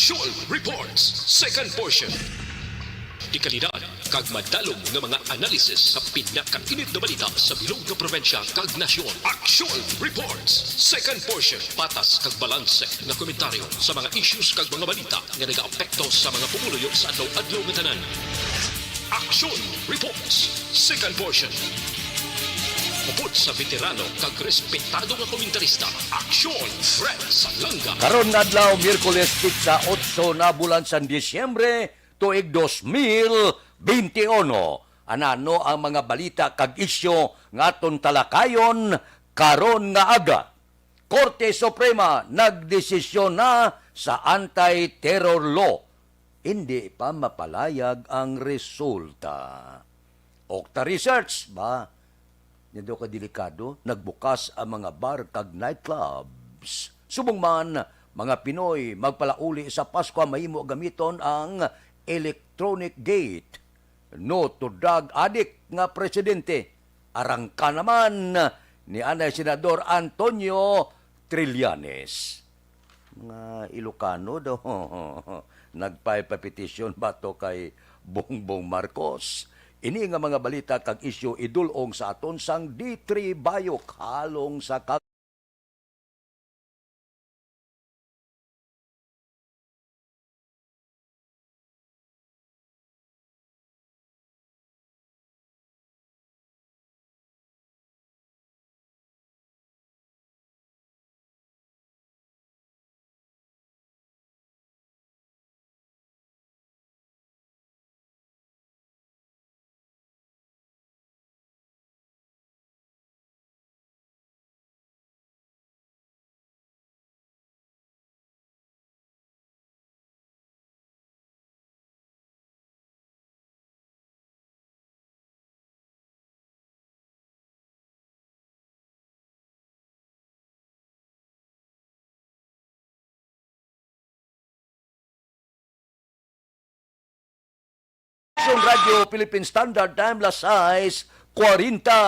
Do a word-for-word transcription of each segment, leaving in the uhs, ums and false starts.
Aksyon Reports, second portion. Dekalidad kag madalom nga mga analisis sa pinakainit nga balita sa bilog nga probinsya kag nasyon. Aksyon Reports, second portion. Patas kag balanse nga komentaryo sa mga issues kag mga balita nga nagaapekto sa mga pumuluyo sa adlaw-adlaw nga tanan. Aksyon Reports, second portion. Upod sa veterano kag respetado nga komentarista, Aksyon Fred Salanga. Karon nga adlaw, Miyerkules, petsa otso na bulan sang Disyembre, tuig dos mil benti uno. Anano ang mga balita kag isyu nga aton talakayon karon nga aga? Korte Suprema nagdesisyon na sa anti-terror law. Indi pa mapalayag ang resulta. Okta Research ba? Nya daw ka delikado, nagbukas ang mga bar kag nightclubs. Subong man, mga Pinoy magpalauli sa Pasko mahimo gamiton ang electronic gate. No to drug addict nga presidente. Arangka naman ni anay Senador Antonio Trillanes. Mga Ilocano daw nagpay pa petisyon batok kay Bongbong Marcos. Ini nga mga balita kag isyu idul-ong sa aton sang D three Bayok halong sa kag- Radyo Philippine Standard Time, las sais kwarenta.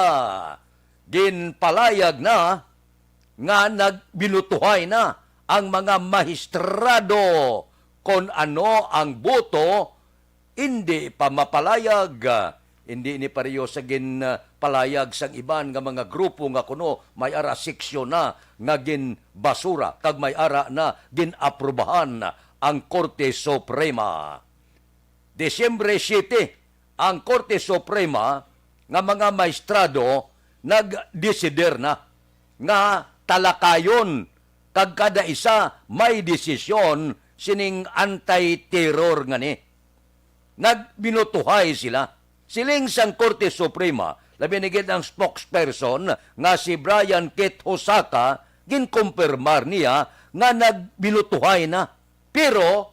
Ginpalayag na nga nagbinutuhay na ang mga mahistrado kon ano ang boto. Indi pa mapalayag. Indi ni pareho sa ginpalayag sang iban nga mga grupo nga kuno may ara seksyon na nga ginbasura kag may ara na gin-aprubahan ang Korte Suprema. Disyembre siyete, ang Korte Suprema nga mga maestrado nagdesider na nga talakayon kag kada isa may desisyon sining anti-terror ngani. Nagbinutuhay sila. Siling sang Korte Suprema, labi na gid ang spokesperson nga si Brian Kit Hosaka, ginkumpirmar niya nga nagbinutuhay na. Pero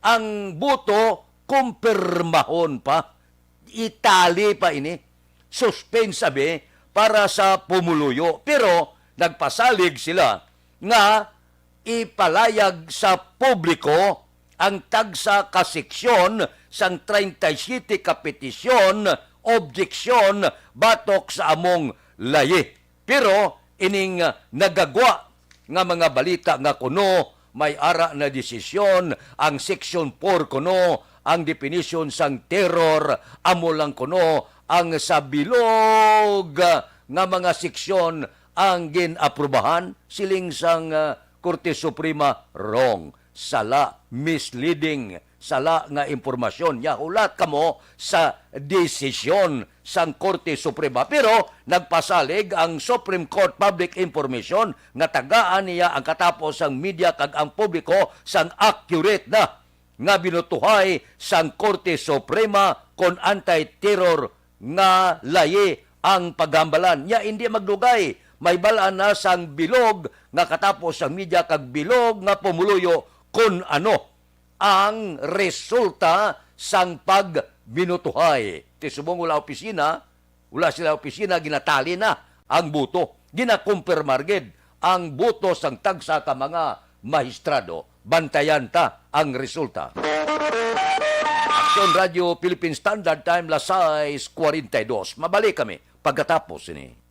ang boto, kumpirmahon pa. Itali pa ini. Suspense abi para sa pumuluyo. Pero nagpasalig sila nga ipalayag sa publiko ang tagsa ka seksyon sang treinta y siete ka petisyon, objeksyon batok sa among layi. Pero ining, ah, nagagwa nga mga balita nga kuno may ara na desisyon ang Section four kuno, ang definition sang terror amo lang kuno ang sa bilog, ah, nga mga seksyon ang gin-aprubahan, siling sang, ah, Korte Suprema, wrong, sala, misleading, sala nga impormasyon. Nya, hulat kamo sa desisyon sang Korte Suprema. Pero nagpasalig ang Supreme Court Public Information nga tagaan niya ang katapos sang media kag ang publiko sang accurate na nga binutuhay sang Korte Suprema kon anti-terror nga layi ang paghambalan. Nya, indi magdugay, may bal-an na sang bilog nga katapos sang media kag bilog nga pumuluyo kon ano ang resulta sang pagbinutuhay. Ti subong wala opisina, wala sila opisina, ginatali na ang boto. Ginakumpirmar gid ang boto sang tagsa ka mga mahistrado. Bantayan ta ang resulta. Aksyon Radyo Philippine Standard Time, las sais kwarenta y dos. Mabalik kami pagkatapos sini.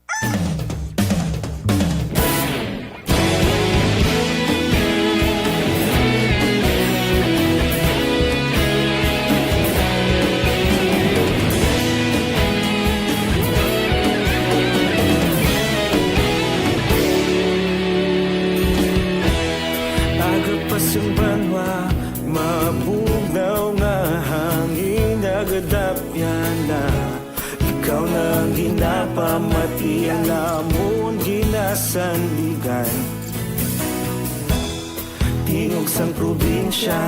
Sang banwa, mabugnaw nga hangin nagadapyan na. Ikaw na ang ginapamati, ang amon ginasandigan. Tingog sang probinsya,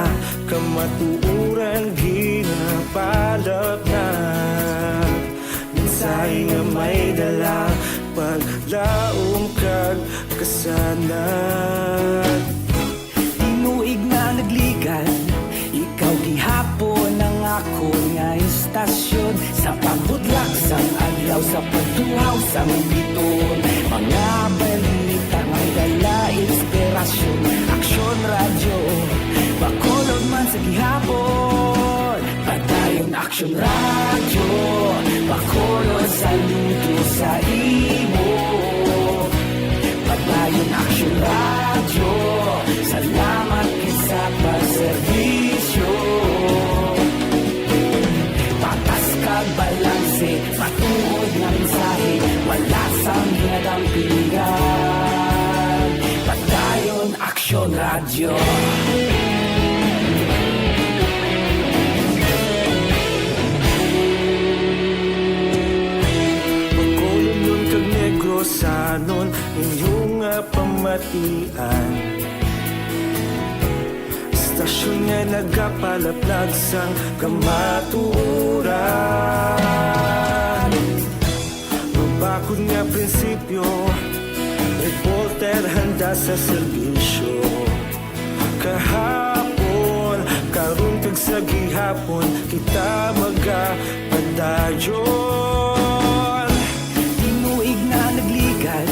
kamatuoran ginapalapnag. Mensahe nga may dala, paglaom kag kasanag. Tinuig na nagligad, ikaw gihapon ang akon nga istasyon. Sa pagbutlak sang adlaw, sa pagtuhaw sang biton, mga balita may dala inspirasyon. Aksyon Radyo, Bacolod man sa gihapon. Padayon Aksyon Radyo, Bacolod, saludo sa imo. Padayon Aksyon Radyo, salamat gid sa pagserbisyo. Patas kag balanse, matuod nga mensahe, wala sang ginadampigan. Padayon Aksyon Radyo. Bacolodnon kag Negrosanon, inyo nga pamatian. Istasyon nga nagapalaplag sang kamatuoran. Mabakod nga prinsipyo, reporter handa sa serbisyo. Kahapon, karon kag sa gihapon, kita magapadayon. Tinuig na nagligad,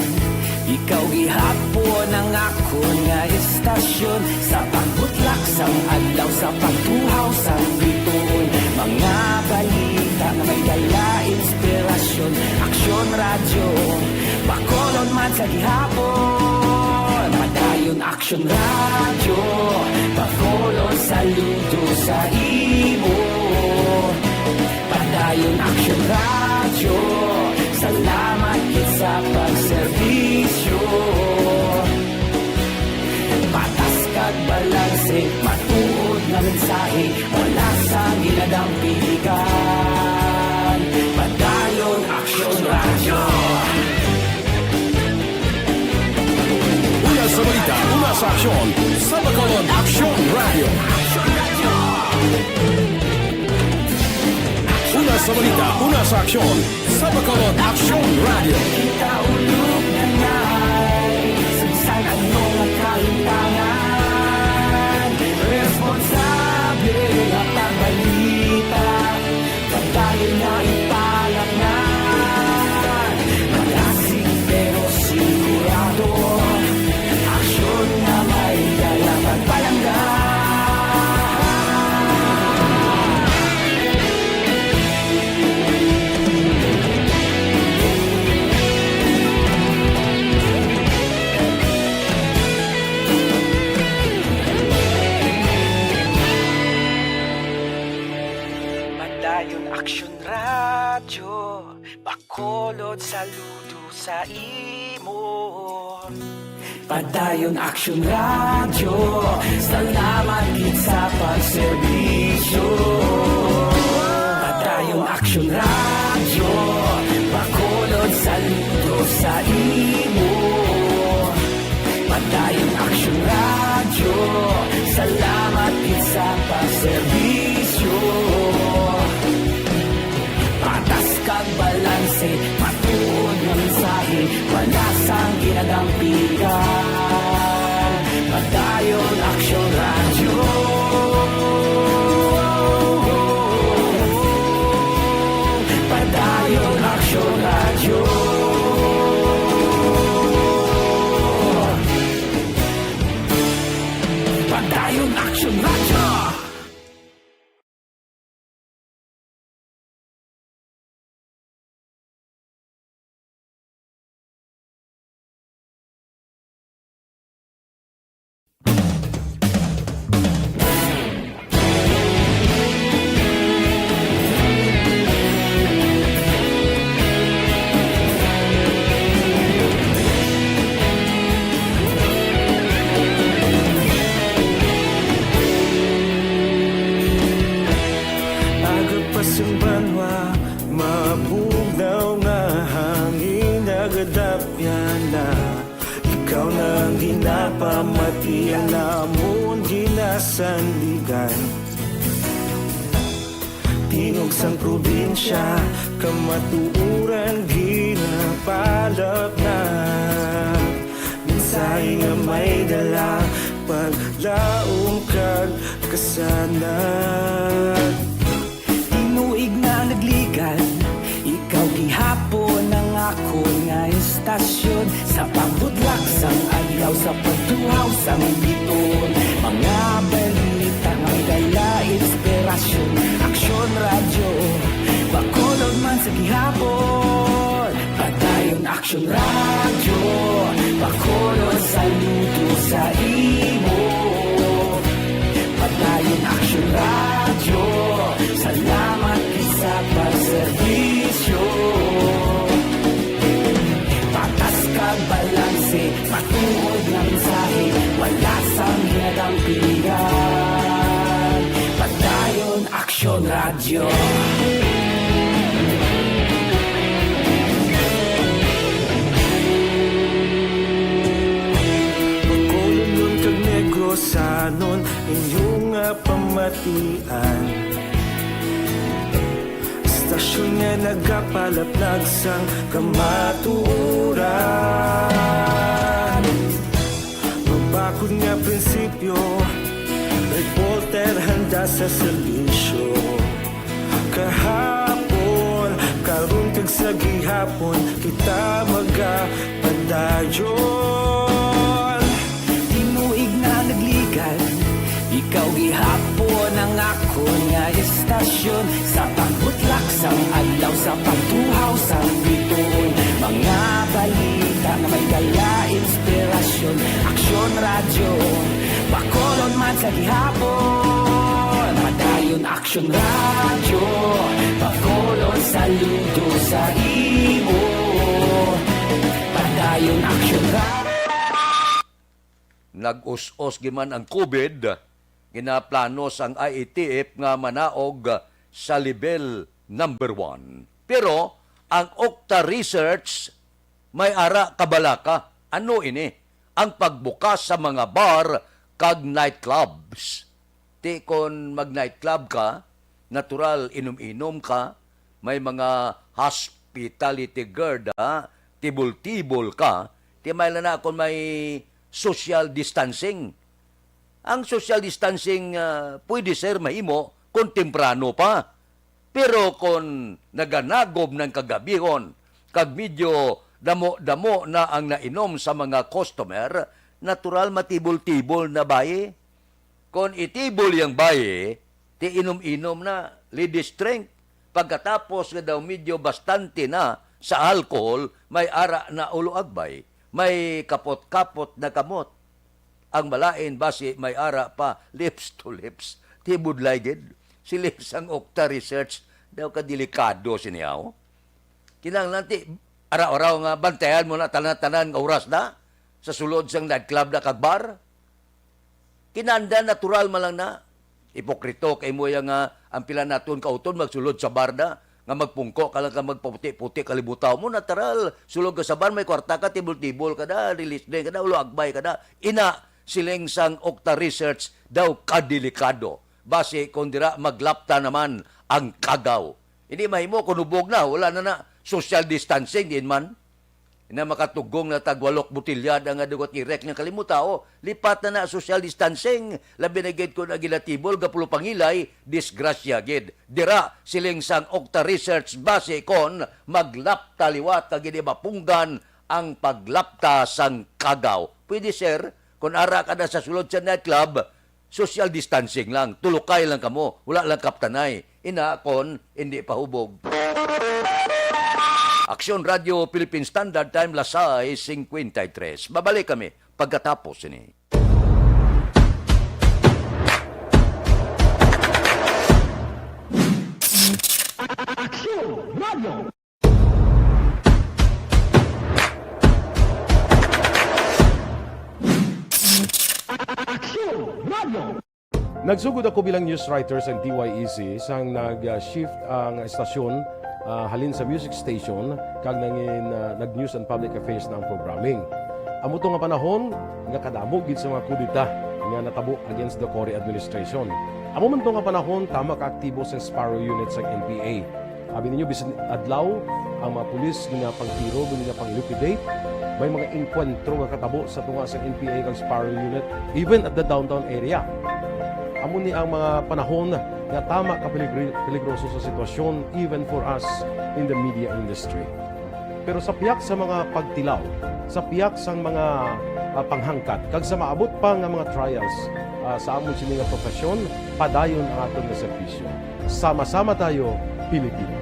ikaw gihapon ang akon nga istasyon. Sa pagbutlak sang adlaw, sa pagtuhaw sang biton, mga balita nga may dala inspirasyon. Aksyon Radyo, Bacolod man sa gihapon. Padayon Aksyon Radyo, Bacolod, saludo sa imo. Padayon Aksyon Radyo, salamat gid sa pagserbisyo. Patas kag balanse, matuod nga mensahe, wala sang ginadampigan. Padayon Aksyon Radyo. Una sa balita, una sa aksyon, sa Bacolod Aksyon Radyo. Una sa balita, una sa aksyon, sa Bacolod Aksyon Radyo. Kita ulog na ngay, sa bisan ano nga kahimtangan, responsable nga pagbalita. Padayon na ipalapngan, malasig pero sigurado. Aksyon nga may dala pagpalangga. Padayon Aksyon Radyo, Bacolod, saludo sa imo. Padayon Aksyon Radyo, salamat gid sa pagserbisyo. Padayon Aksyon Radyo, Bacolod, saludo sa imo. Padayon Aksyon Radyo, salamat gid sa pagserbisyo. Patas kag balanse, matuod nga mensahe, wala sang ginadampigan. Padayon Aksyon Radyo. Padayon Aksyon Radyo. Padayon Aksyon Radyo. sandigan. Tingog sang probinsya, kamatuoran ginapalap na. Mensahe nga may dala, paglaom kag kasanag. Tinuig na nagligad, ikaw gihapon ang akon nga estasyon. Sa pagbudlak sang adlaw, sa pagtuhaw sang bituon, mga balita nga may dala inspirasyon. Aksyon Radyo, Bacolod man sa gihapon. Padayon Aksyon Radyo, Bacolod saludo sa imo. Padayon Aksyon Radyo, salamat gid sa pagserbisyo. Patas kag balanse, matuod nga mensahe, wala sang ginadampigan. Padayon Aksyon Radyo. Bacolodnon kag Negrosanon, inyo nga pamatian. Estasyon nga nagapalaplag sang kamatuoran. Mabakod nga prinsipyo, reporter handa sa serbisyo. Kahapon, karon kag sa gihapon, kita magapadayon. Tinuig na nagligad, ikaw gihapon ang akon nga estasyon. Sa pagbutlak sang adlaw, sa pagtuhaw sang bituon, mga balita nga may dala inspirasyon. Aksyon Radyo, Bacolod man sa gihapon. Padayon Aksyon Radyo, Bacolod saludo sa imo. Padayon Aksyon Radyo. Nag-us-os gid man ang COVID, ginaplano sang I A T F nga manaog sa level number one. Pero ang Octa Research may ara kabalaka. Ano ini? Ang pagbukas sa mga bar kag nightclubs. Ti kon mag-nightclub ka, natural, inom-inom ka, may mga hospitality guard, ha? Tibol-tibol ka, ti may na kon may social distancing. Ang social distancing, ah, pwede, sir, mahimo kung temprano pa. Pero kon naganagob ng kagabihon, kag medyo damo-damo na ang nainom sa mga customer, natural, matibol-tibol na bayi. Kon itibol yang bayi, ti inom-inom na, ladies drink. Pagkatapos nga daw medyo bastante na sa alcohol, may ara na ulo agbay, may kapot-kapot na kamot. Ang malain basi may ara pa, lips to lips. Ti budlay gid, siling sang Octa Research, daw kadelikado sini, aw. Kinahanglan ti araw-araw nga bantayan mo na tanan-tanan nga oras na sa sulod sang nightclub na kag bar. Kinahanglan natural man lang na. Ipokrito kay mo ya nga ang pila naton kauton magsulod sa bar na, nga magpungko ka lang ka magpaputi-puti kalimutaw mo, natural. Sulod ka sa bar, may kwarta ka, tibol-tibol ka na, release drink ka na, ulo agbay ka na. Ina, siling sang Octa Research, daw kadelikado. Basi kung dira maglapta naman ang kagaw. Hindi mahimo kung hubog na, wala na na social distancing din man. Ina, makatugong na tag walok botilya da nga dugot irek nga kalimutaw. Lipat na na social distancing. Labi na gid kung ang ginatibol gapulupangilay, disgrasya gid. Dira, siling sang Octa Research, basi kon maglapta liwat kag hindi mapunggan ang paglapta sang kagaw. Pwede, sir, kung ara ka na sa sulod sa nightclub, social distancing lang, tulukay lang kamo, wala lang kaptanay. Ina kon hindi pa hubog. Aksyon Radyo Philippine Standard Time, las sais cincuenta y tres. Babalik kami pagkatapos sini. Aksyon Radyo. Aksyon Radyo. Nagsugod ako bilang news writer sa D Y E C sang nag-shift ang estasyon, ah, halin sa music station kag nangin, ah, nag-news and public affairs na ang programming. Amo to nga panahon nga kadamo gid sa mga kudeta. nga natabo against the Cory administration. Amo man to nga panahon, tama ka aktibo sa Sparrow Unit sa N P A. Abi ninyo, bisan adlaw, ang mga pulis nga pangtiro, nga pang-elucidate, may mga engkwentro nga katabo sa tunga sa N P A kag Sparrow Unit, even at the downtown area. Amo ni ang mga panahon nga tama ka peligri-, peligroso sa sitwasyon, even for us in the media industry. Pero sa pihak sa mga pagtilaw, sa pihak sang mga, ah, panghangkat, kag sa maabot pa nga mga trials, ah, sa amon sini nga profesyon, padayon ang aton nga serbisyo. Sama-sama tayo, Pilipino.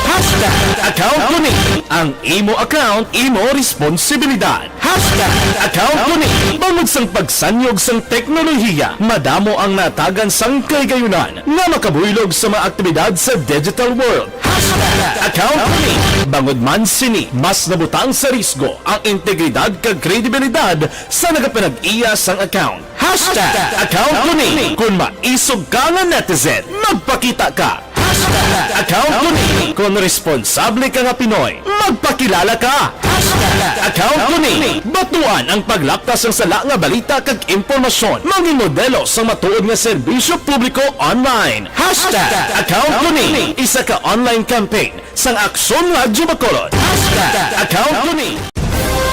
Hashtag account ko ni. Ang imo account, imo responsibilidad. Hashtag account ko ni. Bangod sang pagsanyog sang teknolohiya, madamo ang natagan sang kahigayunan nga makabuylog sa mga aktibidad sa digital world. Hashtag account ko ni. Bangod man sini, mas nabutang sa risgo ang integridad kag kredibilidad sa nagapanag-iya sang account. Hashtag account ko ni. Kon maisog ka nga netizen, magpakita ka. Hashtag account ko ni. Kon responsable ka nga Pinoy, magpakilala ka. Hashtag account ko ni. Batuan ang paglapta sang sala nga balita kag impormasyon. Mangin modelo sang matuod nga serbisyo publiko online. Hashtag account ko ni. Isa ka online campaign sang Aksyon Radyo Bacolod. Hashtag account ko ni.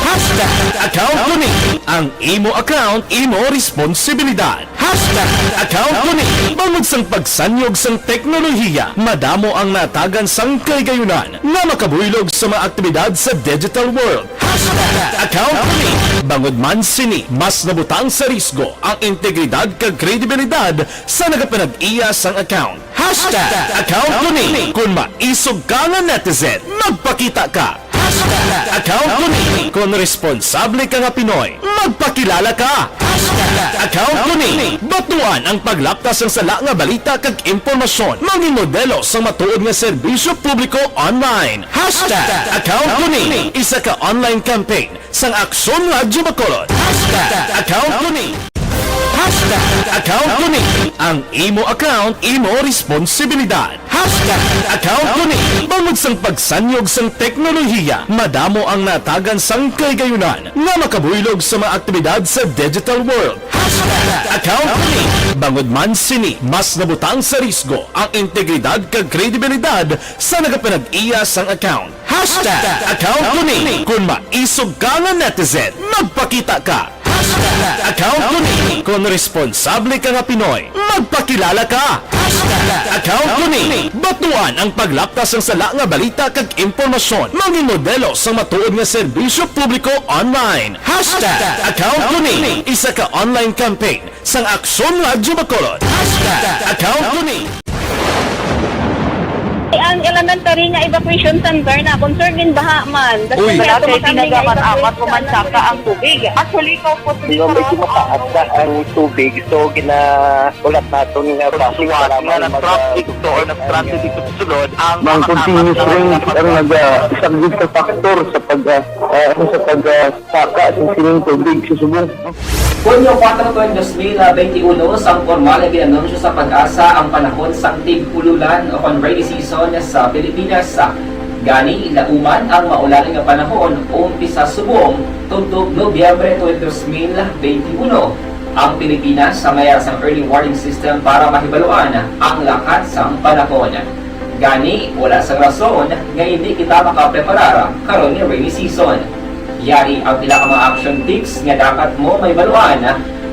Hashtag account ko ni. Ang imo account, imo responsibilidad. Hashtag account ko ni. Bangod sang pagsanyog sang teknolohiya, madamo ang natagan sang kahigayunan nga makabuylog sa mga aktibidad sa digital world. Hashtag account ko ni. Bangod man sini, mas nabutang sa risgo ang integridad kag kredibilidad sa nagapanag-iya sang account. Hashtag account ko ni. Kon maisog ka nga netizen, magpakita ka. Hashtag account ko ni. Kon responsable ka nga Pinoy, magpakilala ka. Hashtag account ko ni. Batuan ang paglapta sang sala nga balita kag impormasyon. Mangin modelo sang matuod nga serbisyo publiko online. Hashtag account ko ni. Isa ka online campaign sang Aksyon Radyo Bacolod. Hashtag account ko ni. Hashtag account ko ni. Ang imo account, imo responsibilidad. Hashtag account ko ni. Bangod sang pagsanyog sang teknolohiya, madamo ang natagan sang kahigayunan nga makabuylog sa mga aktibidad sa digital world. Hashtag account ko ni. Bangod man sini, mas nabutang sa risgo ang integridad kag kredibilidad sa nagapanag-iya sang account. Hashtag account ko ni. Kon maisog ka nga netizen, magpakita ka. Hashtag account ko ni. Kon responsable ka nga Pinoy, magpakilala ka. Hashtag account ko ni. Batuan ang paglapta sang sala nga balita kag impormasyon. Mangin modelo sang matuod nga serbisyo publiko online. Hashtag account ko ni. Isa ka online campaign sang Aksyon Radyo Bacolod. Hashtag account ko ni. Ang elementary nga evacuation center na concern din baha man. Uy. Wala kay ginagamat-amat o mansaka ang tubig. Actually, ikaw po, medyo mataas na ang tubig. So, gina-, ulat naton nga traffic para nga mag-, traffic to or nag-traffic dito sa sulod ang mga continuous rain ang nag-, ah, isang big factor sa pag, ah, ah, ano, sa pag, ah, saka sa sining tubig sa subong. Hunyo kuwatro, dos mil benti uno, sang pormal nga gin-anunsyo sa PAGASA ang panahon sang tig-ululan o kon rainy season sa Pilipinas. Gani, lauman ang maulan nga panahon umpisa subong tubtob Nobyembre twenty, dos mil benti uno. Ang Pilipinas sa mayar sang early warning system para mahibaluan ang lakat sang panahon. Gani, wala sang rason nga hindi kita makapreparar karon nga rainy season. Yari ang pila ka mga action tips nga dapat mo mahibaluan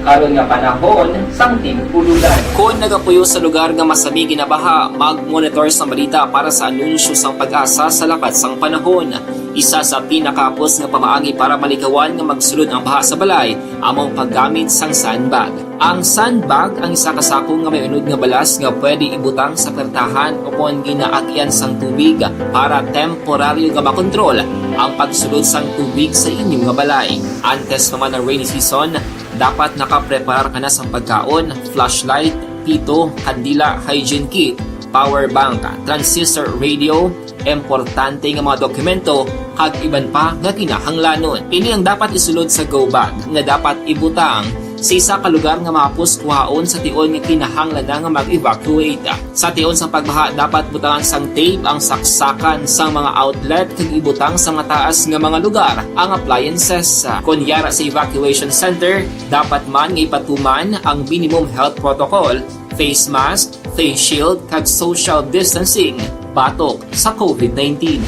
karon nga panahon sang tig-ululan. Kon nagapuyo sa lugar nga masami ginabaha, mag-monitor sang balita para sa anunsyo sang PAGASA sa lakat sang panahon. Isa sa pinakahapos nga pamaagi para malikawan nga magsulod ang baha sa balay amo ang paggamit sang sandbag. Ang sandbag ang isa ka sako nga may unod nga balas nga pwede ibutang sa pertahan o kon ginaagyan sang tubig para temporaryo nga makontrol ang pagsulod sang tubig sa inyo nga balay. Antes pa man ang rainy season, dapat nakapreparar ka na sang pagkaon, flashlight, pito, kandila, hygiene kit, power bank, transistor radio, importante nga mga dokumento, kag iban pa nga kinahanglanon. Ini ang dapat isulod sa go bag nga dapat ibutang Sa isa ka lugar nga mahapos kuhaon sa tion nga kinahanglan na nga mag-evacuate. Sa tion sang pagbaha, dapat butangan sang tape ang saksakan sang mga outlet kag ibutang sa mataas nga mga lugar ang appliances. Kon yara sa evacuation center, dapat man nga ipatuman ang minimum health protocol, face mask, face shield, kag social distancing batok sa covid nineteen.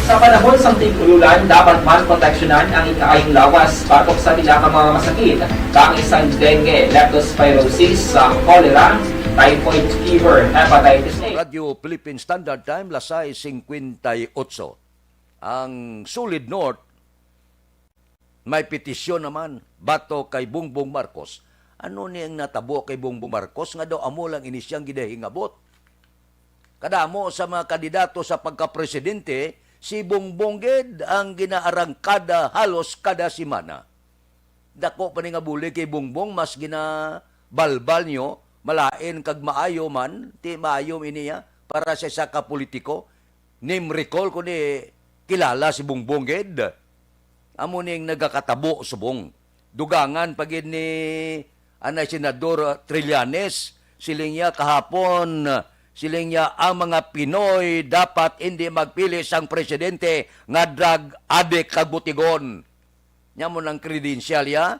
Sa panahon sang tig-ululan, dapat man proteksyonan ang ikaayong lawas batok sa pila ka mga masakit, kaangay sang dengue, leptospirosis, sa cholera, typhoid fever, hepatitis A. Radyo Philippine Standard Time, las sais cincuenta y ocho. Ang Solid North, may petisyon naman batok kay Bongbong Marcos. Ano ni ang natabo kay Bongbong Marcos nga daw amo lang ini siyang ginahingabot? Kadamo sa mga kandidato sa pagkapresidente, si Bongbong gid ang ginaarangkada halos kada semana. Dako pa ni nga bulig kay Bongbong, mas ginabalbal niyo, malain kag maayo man, ti maayo ini, ha, para sa isa ka politiko. Name recall, kundi kilala si Bongbong gid. Amo ning nagakatabo subong. Dugangan pa gid ni anay Senador, uh, Trillanes, siling niya kahapon, uh, siling niya ang mga Pinoy dapat hindi magpili sang presidente nga drug addict kag butigon. Nya mo nang kredensyal ya,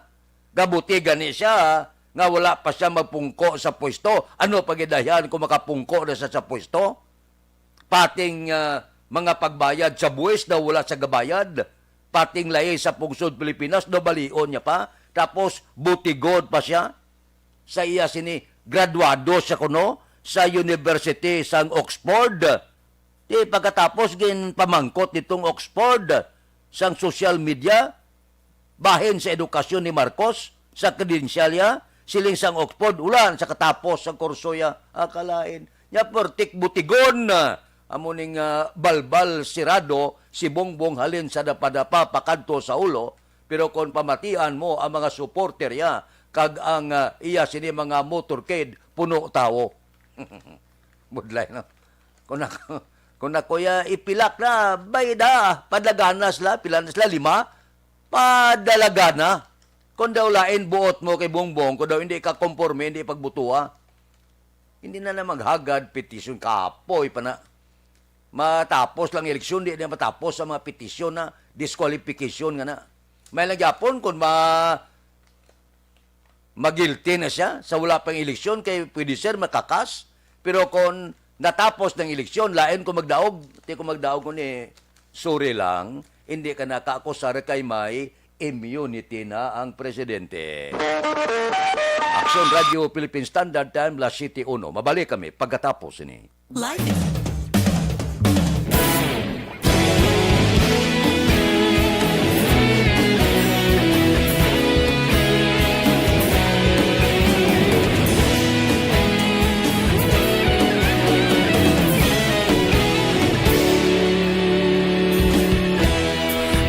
gabutigan ni siya nga wala pa siya magpungko sa pwesto. Ano pa gid dahilan kung makapungko na sa, sa pwesto? Pating, ah, mga pagbayad sa buwis daw wala sa gabayad. Pating lahi sa pungsod Pilipinas daw balion niya pa. Tapos butigod pa siya. Sa iya sini, graduado siya kuno sa University sang Oxford. Di pagkatapos ginpamangkot nitong Oxford sang social media, bahin sa edukasyon ni Marcos, sa kredensyal ya, siling sang Oxford, ulan sa katapos sang kurso ya, akalain. Nya, pertik butigon na. Amo ning, ah, balbal sirado si Bongbong halin sa dapadapa pakadto sa ulo, pero kon pamatian mo ang mga supporter ya, kag ang, ah, iya sini mga motorcade, puno tawo. Budlay, no? Kung ako, kung ako ya ipilak na, bay da, padalagana sila, pila na sila, lima? Padalagana. Kung daw lain buot mo kay Bongbong, kung daw hindi ka komporme, hindi pagbutuha, hindi na na maghagad, petisyon, kapoy pa na. Matapos lang eleksyon, di na matapos ang mga petisyon na, disqualification nga na. May lang gyapon kung ma-, magilti na siya sa wala pang eleksyon, kay pwede, sir, makakas. Pero kung natapos ng eleksyon, lain kung magdaog, ti kung magdaog ko ni, sorry lang, hindi ka nakaakusar kay may immunity na ang presidente. Aksyon Radio Philippine Standard Time, las siyete uno. Mabalik kami pagkatapos ini. Life.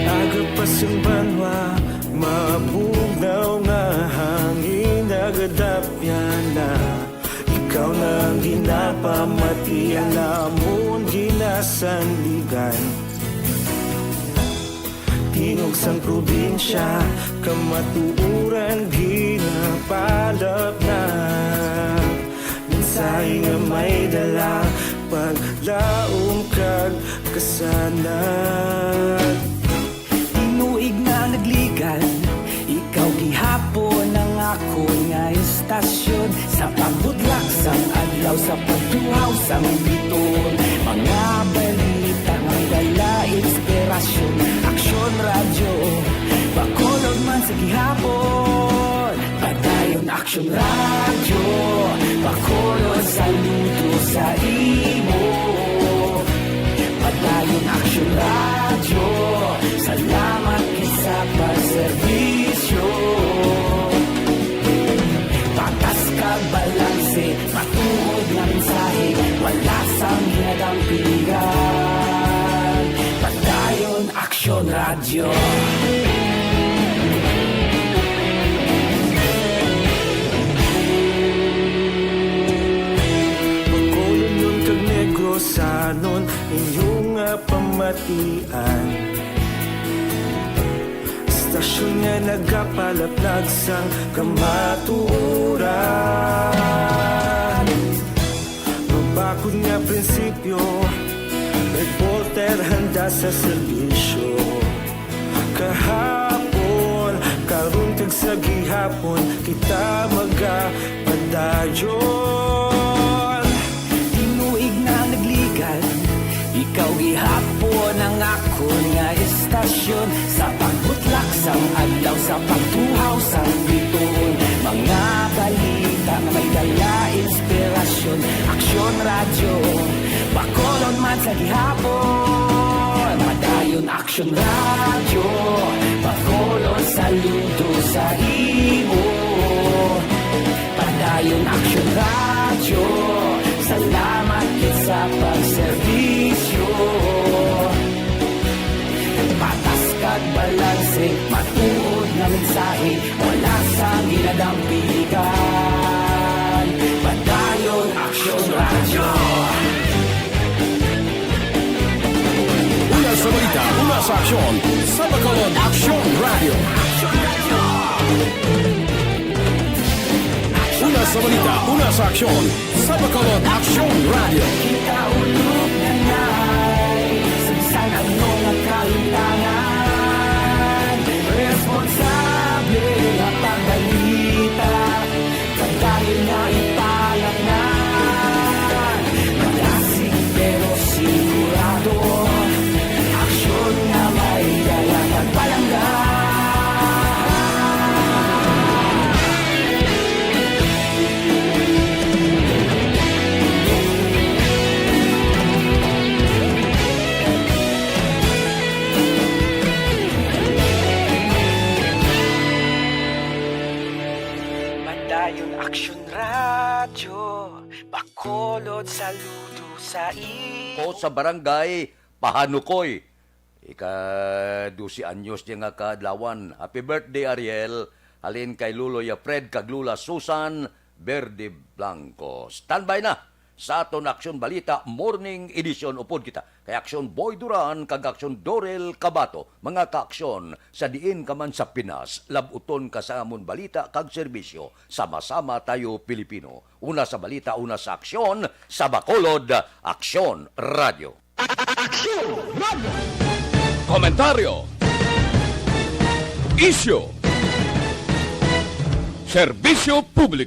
Aga pa sing banwa, mabugnaw nga hangin, nagadapyan na. Ikaw na ang ginapamatian, amon ginasandigan. Tingog sang probinsya, kamatuoran ginapalapnag. Mensahe nga may dala, paglaom kag kasanag. Tinuig na nagligan, ikaw gihapon ang akon nga istasyon. Sa pagbudlak sang adlaw, sa pagtuhaw sang biton, mga balita nga dala inspirasyon. Aksyon Radyo, Bacolod man sa gihapon. Padayon Aksyon Radyo, Bacolod, saludo sa imo. Padayon Aksyon Radyo, salamat gid sa pagserbisyo. Patas kag balanse, matuod nga mensahe, wala sang ginadampingan. Padayon Aksyon Radyo. Bacolodnon kag Negrosanon, inyo nga pamatian. Istasyon nga Nagapalaplag sang kamatuoran. Mabakod nga prinsipyo, reporter handa sa serbisyo. Kahapon, karon kag sa gihapon, kita magapadayon. Tinuig na nagligad, ikaw gihapon ang akon nga estasyon. Sa pagbutlak sang adlaw, sa pagtuhaw sang bituon, mga balita nga may dala inspirasyon. Aksyon Radyo, Bacolod man sa gihapon. Padayon Aksyon Radyo, Bacolod, saludo sa imo. Padayon Aksyon Radyo, salamat gid sa pagserbisyo. Patas kag balanse, matuod nga mensahe, wala sang ginadampigan. Padayon Aksyon Radyo. Una sa balita, una sa aksyon, sa Bacolod Aksyon Radyo. Una sa balita, una sa aksyon, sa Bacolod Aksyon Radyo. Kita ulog na ngay, sa bisan ano nga kahitangan, responsable nga pagbalita, pagdahil nga ipalatnan. Malasig pero sigurado, aksyon nga may dala kag palangga. Padayon Aksyon Radyo, Bacolod, saludo sa imo. O sa Barangay Pahanukoy. Ika-dose anyos niya nga kaadlawan. Happy birthday, Ariel. Halin kay Lolo ya Fred kag Lola Susan Verde Blanco. Standby na sa aton Aksyon Balita Morning Edition. Upod kita kay Aksyon Boy Duran kag Aksyon Dorel Cabato, mga kaaksyon sa diin ka man sa Pinas. Labuton ka sa amon balita kag serbisyo. Sama-sama tayo, Pilipino. Una sa balita, una sa aksyon, sa Bacolod, Aksyon Radyo. Aksyon Radyo. Komentaryo. Isyu. Serbisyo publiko.